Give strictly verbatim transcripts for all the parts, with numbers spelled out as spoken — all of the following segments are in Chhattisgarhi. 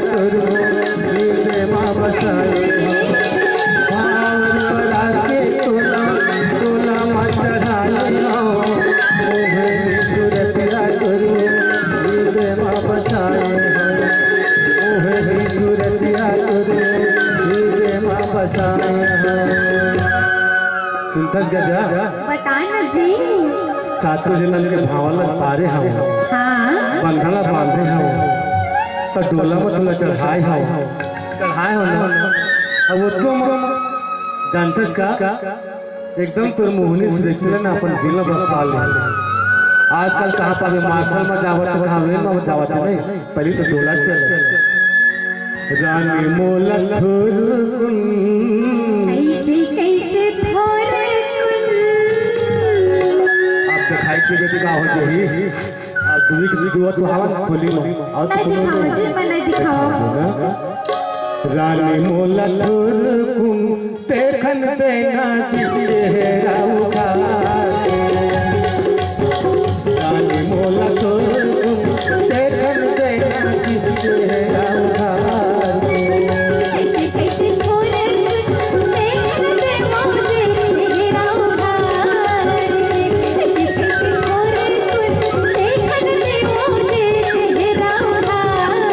तोर हृदय मा बसाए हव। भाव लगा के तोला, तोला मा चढ़ाए हव। ओहे सुरतिया तोर हृदय मा बसाए हव। ओहे सुरतिया तोर हृदय मा बसाए हव। सुनथस गजा? बता ना जी। सातों जनम के भाव ला पारे हव। हाँ। बंधन ला बांधे हव। त डोला म तोला चढ़ाए हव। चढ़ाए हव ना। अब ओतको म जानथस का? एकदम तोर मोहनी सुरतिया ला ना अपन दिल म बसा ले। आजकल कहाँ पाबे, मार्शल म जावत हे, कहाँ वेन म जावत हे, नहीं, पहली तो डोला चल। रानी मोला थुरकुन। कैसे, कैसे थुरकुन। अब दिखाई के बेटी का हो जाही। अब दुई के दुई दुआ तो हवा खोली लो। और तो नहीं कोनो दिखाओ नहीं। जी, मैं नहीं दिखाओ। ना? रानी मोला थुरकुन, देखन देना जी चेहरा उधार। रानी मोला थुरकुन, देखन देना जी चेहरा उधार। कैसे, कैसे थुरकुन, देखन दे मोर चेहरा उधार। कैसे, कैसे थुरकुन, देखन दे मोर चेहरा उधार।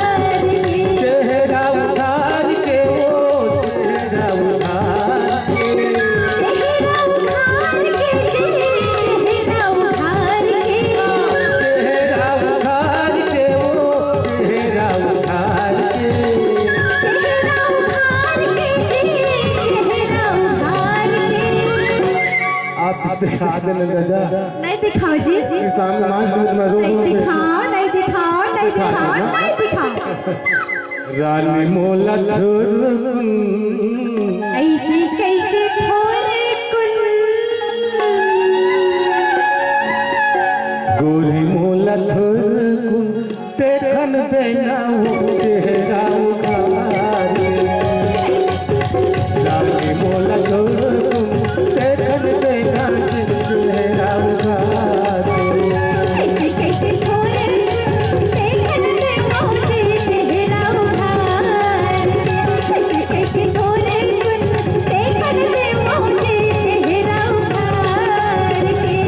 चेहरा उधार के वो, चेहरा उधार के। चेहरा उधार के, चेहरा उधार के। चेहरा उधार के वो, चेहरा उधार के। चेहरा उधार के, चेहरा उधार के। आप दिखा दे ना राजा। नहीं दिखाओ जी। किसान मास में रो नहीं रो के दिखाओ, नहीं दिखाओ, नहीं दिखा दिखाओ, दे ना। नहीं दिखाओ। रानी मोला थुरकुन। ऐसे कैसे थुरकुन। गोरी मोला थुरकुन, देखन देना वो चेहरा उधार। रानी मोला थुरकुन, देखन देना चेहरा उधार। कैसे, कैसे थुरकुन, देखन दे मोर चेहरा उधार। कैसे, कैसे थुरकुन, देखन दे मोर चेहरा उधार के।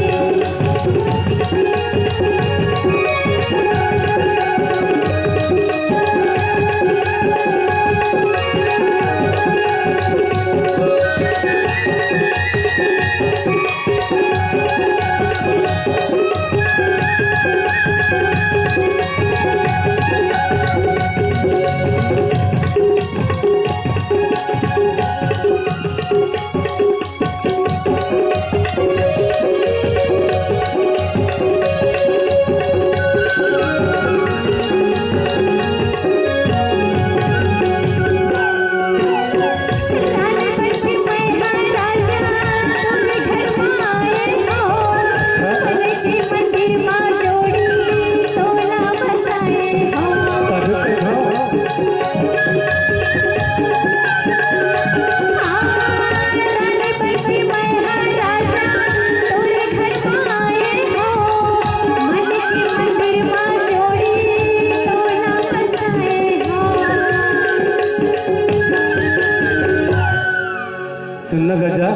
सुनना गजा।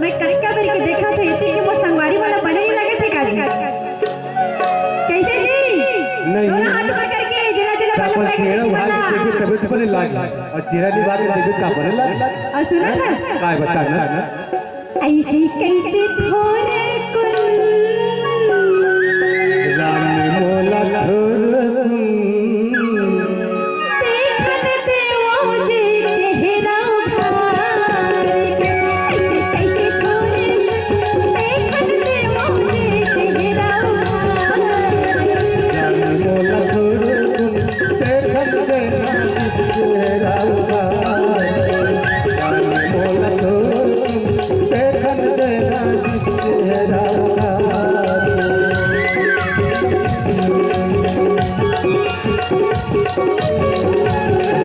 मैं कतका बेर के देखत हंव, एती के मोर संगवारी वाला बने ही लगत हे का जी? कैसे जी? नहीं। दोनों हाथ ऊपर करके जिला जिला वाले अपन चेहरा उभार के देखबे तबे तो बने लागे। अउ चेहरा नहीं उभार के देखबे त का बने लागे? अउ सुना था? काय बता ना? ऐसे कैसे थोरे